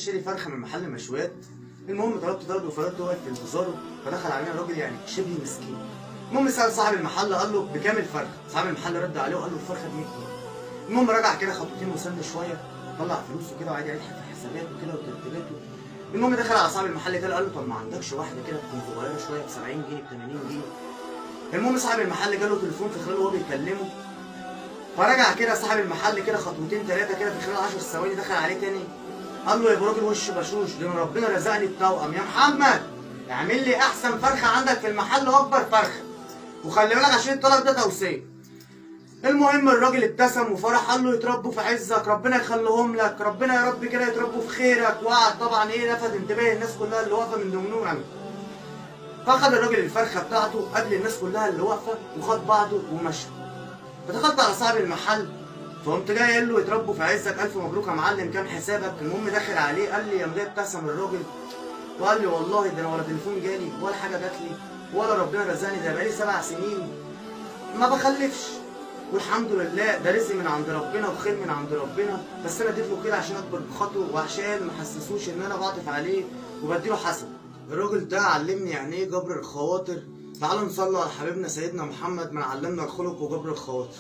اشتري فرخة من محل مشويات. المهم طلبت طلب وفضلت واقف في انتظاره، فدخل علينا راجل يعني شبه مسكين. المهم سال صاحب المحل قال له بكام الفرخه؟ صاحب المحل رد عليه وقال له الفرخه ب 100 جنيه. المهم رجع كده خطوتين وسن شوية، طلع فلوسه كده وقعد يعيد في حساباته كده وترتيباته. المهم دخل على صاحب المحل كده قال له طب ما عندكش واحدة كده تكون صغيرة شوية ب 70 جنيه ب 80 جنيه؟ المهم صاحب المحل جاله تليفون في خلاله وهو بيكلمه، فرجع كده صاحب المحل كده خطوتين ثلاثة كده في خلال 10 ثواني دخل عليه تاني قال له يا ابو راجل وش بشوش، ده انا ربنا رزقني التوأم يا محمد، اعمل لي احسن فرخة عندك في المحل واكبر فرخة، وخلي بالك عشان الطلب ده توصية. المهم الراجل ابتسم وفرح قال له يتربوا في عزك، ربنا يخليهم لك، ربنا يا رب كده يتربوا في خيرك. وقعد طبعا ايه لفت انتباه الناس كلها اللي واقفة من ضمنهم انا. فاخد الراجل الفرخه بتاعته قبل الناس كلها اللي واقفة وخد بعضه ومشى. فدخلت على صاحب المحل فقمت جاي قايل له يتربوا في عزك، الف مبروك يا معلم، كام حسابك؟ المهم داخل عليه قال لي، قام جاي ابتسم الراجل وقال لي والله ده انا ولا تليفون جالي ولا حاجة جات لي ولا ربنا رزقني، ده بقالي 7 سنين ما بخلفش والحمد لله، ده رزق من عند ربنا وخير من عند ربنا، بس انا اديت له كده عشان اكبر بخاطره وعشان ما احسسوش ان انا بعطف عليه وبديله حسن. الراجل ده علمني يعني ايه جبر الخواطر. تعالوا نصلي على حبيبنا سيدنا محمد من علمنا الخلق وجبر الخواطر.